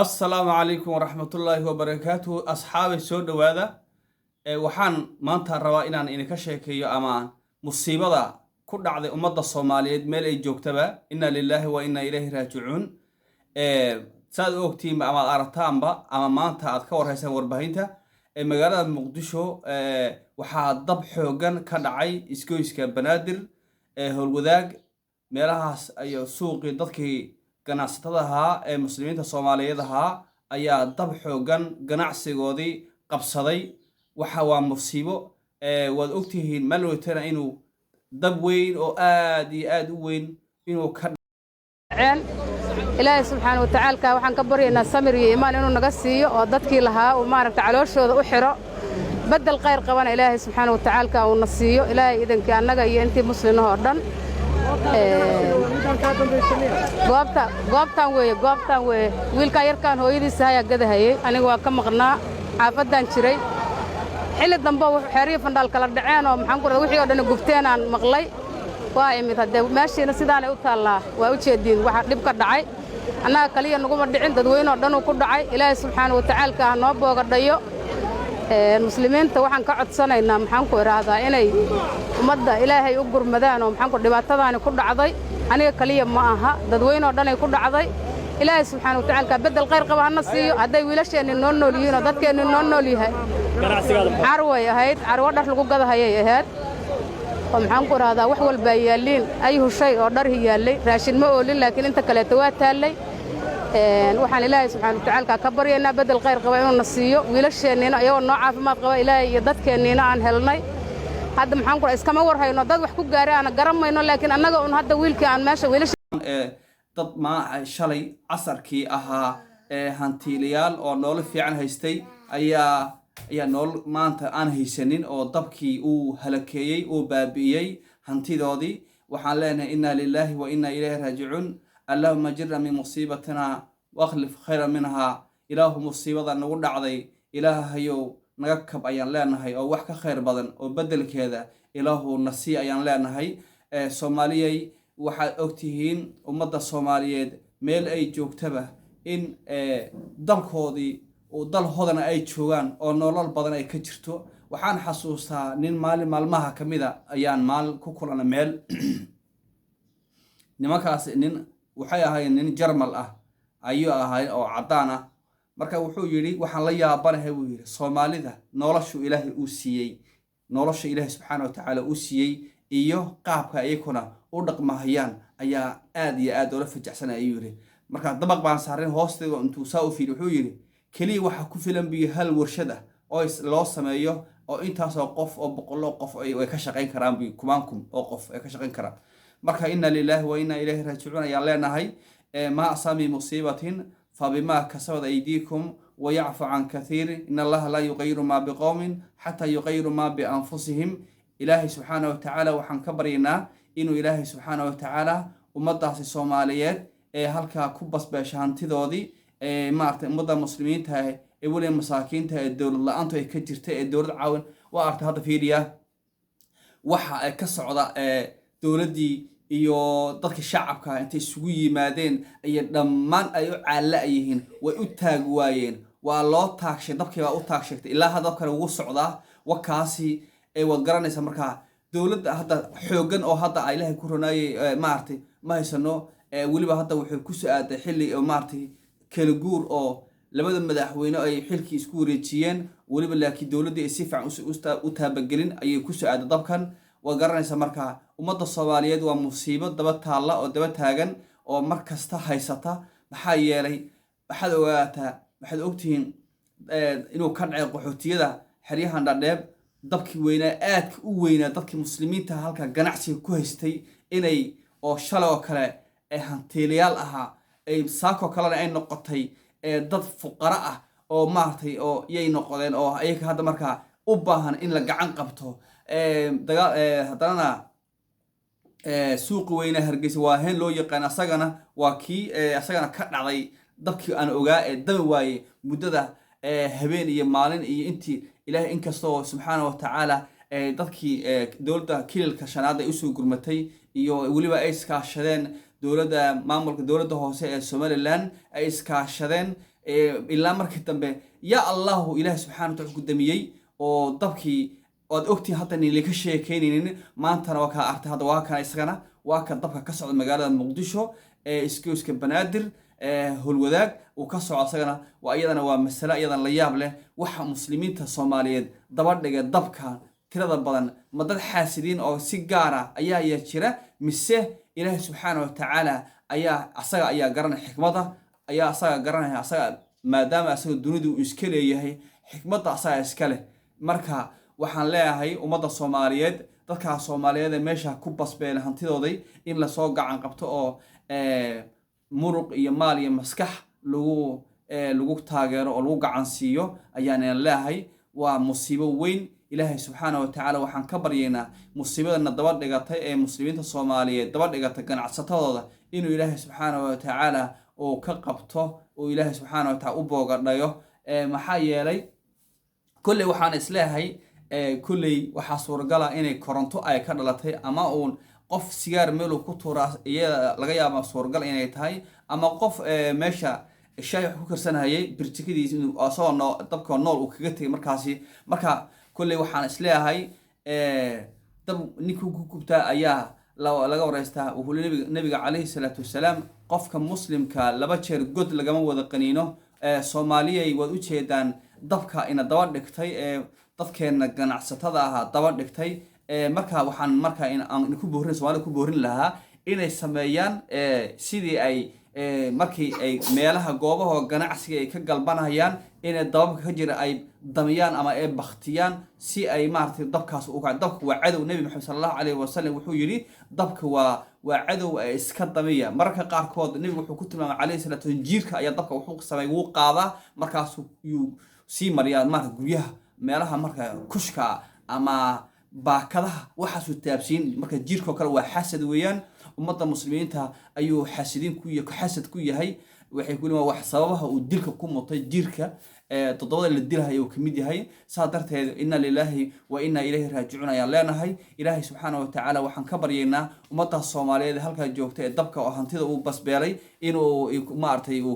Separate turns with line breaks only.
Assalaamu calaykum waraxmatullaahi wabarakaatuhu. Asxaabay, soo dhowaada. Waxaan maanta rabaa inaan idinka sheekeeyo ama musiibada ku dhacday ummadda Soomaaliyeed meel ay joogtaba. Inna lilaahi wa inna ilayhi raajicuun. Saad u ogtiinba ama aad aragtaanba ama maanta aad ka warhaysaan warbaahinta ee magaalada Muqdisho, waxaa dab xooggan ka dhacay isgoyska Banaadir ee Howlwadaag, meelahaas ayo suuqii dadkii ganacsatada ahaa ee muslimiinta Soomaaliyeed ahaa ayaa dab xooggan ganacsigoodii qabsaday. Waxa waa musiibo. Waad ogtihiin malweytana inuu dab weyn oo aad iyo aad u weyn inuu ka
dhaceen. Ilaahay subxaana wa tacaalka waxaan ka baryaynaa samir iyo iimaan inuu naga siiyo oo dadkii lahaa uu maaragta calooshooda u xidho, beddel khayr qabana Ilaahay subxaana wa tacaalka uuna siiyo. Ilaahay idankii, annaga iyo intii muslimahoo dhan. Goobta goobtaan weeye, goobtaan weeye. Wiilkaan yarkaan hooyadiisa hayaa gadahayey. Aniga waa ka maqnaa, xaafaddaan jiray. Xilli dambe wuxuu xeerihii fandhaal kala dhaceen oo maxaan ku rahda wixii oo dhan gubteenaan maqlay. Waa imid haddee, meeshiina sidaanay u taallaa. Waa u jeediin waxa dhib ka dhacay. Annaga kaliya naguma dhicin, dadweynoo dhanuu ku dhacay. Ilaahay subxaana wa tacaalka ha noo boogadhayo. Muslimiinta waxaan ka codsanaynaa, maxaan ku idhaahdaa, inay ummadda Ilaahay u gurmadaan oo maxaan ku dhibaatadaani ku dhacday aniga kaliya ma aha, dadweynoo dhanay ku dhacday. Ilaahay subxaana wa tacaalka beddel khayr qaba hana siiyo. Hadday wiilasheenni noo nool yihiin oo dadkeenni noo nool yahay, carway ahayd, carwo dhar lagu gadahayay ahayd oo maxaan ku idhahdaa wax walbaa yaalliin, ayhu shay oo dharhi yaallay. Raashin ma oolin, laakiin inta kaleeto waa taallay. Waxaan Ilaahay subxaana wa tacaalka ka baryaynaa beddel khayr qaba inuuna siiyo, wiilasheenniina iyagoo noo caafimaad qaba Ilaahay iyo dadkeenniina aan helnay. Hadda maxaan ku iskama war hayno dad wax ku gaaray aana garan mayno, laakiin annaga un hadda wiilkii aan meesha wiilasha
Dad ma shalay casarkii ahaa ee hantiilayaal oo nolol fiican haystay ayaa nolol maanta aan haysanin oo dabkii uu halakeeyey, uu baabi'iyey hantidoodii. Waxaan leenahay: inna lilaahi wa inna ilayhi raajicuun. Allahuma ajirna min musiibatina wakhlif khayra minha. Ilaahu musiibada nagu dhacday, Ilaahayow naga kab ayaan leenahay, oo wax ka khayr badan oo beddelkeeda Ilaahu nasii ayaan leenahay. Soomaaliyey, waxaad ogtihiin ummadda Soomaaliyeed meel ay joogtaba in dalkoodii uu dal hodana ay joogaan oo nolol badan ay ka jirto. Waxaan xasuustaa nin maalin maalmaha ka mida ayaan maalin ku kulana meel. Nimankaas nin waxay ahaayeen nin Jarmal ah ayuu ahay oo caddaan ah. Marka wuxuu yidhi: "Waxaan la yaabanahay," buu yidhi, "Soomaalida noloshu Ilaahay uu siiyey, nolosha Ilaahay subxaana wa tacaala uu siiyey iyo qaabka iyakuna u dhaqmahayaan ayaa aad iyo aad oola fajacsanay," ayuu yidhi. Marka dabaq baan saarin hoosteeda intuu saa u fiiri, wuxuu yidhi: "Keliya waxaa ku filan biyo hal warshad ah oo loo sameeyo oo intaasoo qof oo boqoloo qof ay ka shaqayn karaan bu kumaankum oo qof ay ka shaqayn karaan." Marka inna lilaahi wa inna ilayhi raajicuun ayaan leenahay. Maa asaaba min musiibatin fabimaa kasabat aydiikum wayacfu can kathiir. In Allaha laa yuqayiru maa biqowmin xataa yuqayiru maa bianfusihim. Ilaahay subxaana wa tacaala waxaan ka baryaynaa inuu Ilaahay subxaana wa tacaala ummaddaasi Soomaaliyeed ee halkaa ku basbeesha hantidoodii, ee maaragtay ummadda muslimiinta ee weliba masaakiinta ee dowlad la-aantu ay ka jirta ee dowlad caawin waa aragtay. Hadda fiiriya waxa ay ka socda ee dowladdii iyo dadka shacabka intay isugu yimaadeen ayay dhammaan ay u caalla yihiin, way u taag waayeen, waa loo taagshay, dabkii baa u taag sheegtay. Ilaa hadda dabkana wuu socdaa wakaasi ee waad garanaysaa. Markaa dowladda hadda xooggan oo hadda ay Ilaahay ku ronaayay maaragtay ma haysano. Weliba hadda wuxuu kusoo aaday xilli oo maaragtay kala guur oo labada madaxweyne ay xilkii isku wareejiyeen weliba, laakiin dowladdii ay si fiican u taabagelin ayay kusoo aaday dabkan, waad garanaysaa. Markaa ummadda Soomaaliyeed waa musiibo daba taalla oo daba taagan oo mar kasta haysata. Maxaa yeelay, waxaad ogaataa, waxaad ogtihiin inuu ka dhacay qaxootiyada xeryahan Dhadheeb dabkii weynaa, aadka u weynaa. Dadkii muslimiinta halka ganacsiga ku haystay inay oo shalay oo kale ee hantiilayaal ahaa ay saakoo kalena ay noqotay dad fuqara ah oo maaragtay oo yay noqdeen oo ayaga hadda markaa u baahan in la gacan qabto. Dagaal haddanana suuqi weynaa Hargeysa waa heen loo yaqaan, asagana waa kii asagana ka dhacday dabkii aan ogaa ee dami waayey muddada habeen iyo maalin iyo intii Ilaahay. Inkastoo subxaana wa tacaala dadkii dowladda Kililka Shanaad ay usoo gurmatay iyo weliba ay iskaashadeen dowladda maamulka dowladda hoose ee Somaliland ay iskaashadeen. Ilaa markii dambe, yaa Allahu, Ilaahi subxana wataala ku damiyey oo dabkii waad ogtihin hadda nin laka sheekeynaynin. Maantana waa kaa artay, hadda waa kan isagana, waa kan dabka ka socda magaalada Muqdisho ee isgoyska Banaadir ee Holwadaag uu ka soco. Isagana waa iyadana waa masale iyadana la yaab leh. Waxa muslimiinta Soomaaliyeed daba dhigay dabka tirada badan, ma dad xaasidiin oo si gaara ayaa jira, mise Ilaahi subxaana wa tacaala ayaa asaga ayaa garanaya xikmada, ayaa asaga garanaya asaga, maadaama asaga dunidu uu iska leeyahay, xikmadda asaga iska leh. Marka waxaan leeyahay ummadda Soomaaliyeed, dadkaa Soomaaliyeed ee meesha ku basbeelay hantidooday in lasoo gacan qabto oo muruq iyo maal iyo maskax lagu taageero oo lagu gacan siiyo ayaan leeyahay. Waa musiibo weyn. Ilaahay subxaana wa tacaala waxaan ka baryaynaa musiibadana daba dhigatay ee muslimiinta Soomaaliyeed daba dhigatay ganacsatadooda inuu Ilaahay subxaana wa tacaala uu ka qabto oo Ilaahay subxaana wa tacaala u boogadhayo. Maxaa yeelay kolley waxaan isleeyahay, kolley waxaa suuragala inay koronto ay ka dhalatay, ama uun qof sigaar meeluu ku tuuraa iyada laga yaaba suuragal inay tahay, ama qof meesha shaay wax ku karsanayay birjikadiisa inuu asagoo noo dabka nool uu kaga tegay markaasi. Marka kolley waxaan isleeyahay, dab ninkuu ku gubtaa ayaa laga wareystaa. Wuxuu nabiga calayhi salaatu wasalaam, qofka muslimka laba jeer god lagama wada qaniino. Soomaaliyay, waad ujeedaan dabka ina daba dhigtay ee dadkeena ganacsatada ahaa daba dhigtay. Marka waxaan marka aan ku boorin Soomaalida, ku boorin lahaa inay sameeyaan sidii ay markii ay meelaha goobaha ganacsiga ay ka galbanayaan inay dababka ka jira ay damiyaan ama ay baktiyaan, si ay maaragtay dabkaas u kaco. Dabka waa cadow. Nebi Maxamed sala Allahu calayhi wasalam wuxuu yidhi, dabka waa cadow ee iska damiya. Mararka qaarkood nebigu wuxuu ku tilmaamay calayhi salaatu wasalam, jiirka ayaa dabka wuxuu sameey wuu qaadaa, markaasuu yuu sii mariyaa marka guryaha, meelaha marka kushka ama baakadaha waxaasuu taabsiin. Marka jiirkoo kale waa xasad weeyaan, ummadda muslimiinta ayuu xasidiin ku xasad ku yahay. Waxay ku leeyihiin wax sababaha uu dilka ku mutay jiirka toddobada la dilhayo uu kamid yahay. Saa darteed, inna lilaahi wa inna ilayhi raajicuun ayaan leenahay. Ilaahay subxaana wa tacaala waxaan ka baryaynaa ummadda Soomaaliyeed ee halkaa joogta ee dabka oo hantida uu basbeelay inuu maaragtay uu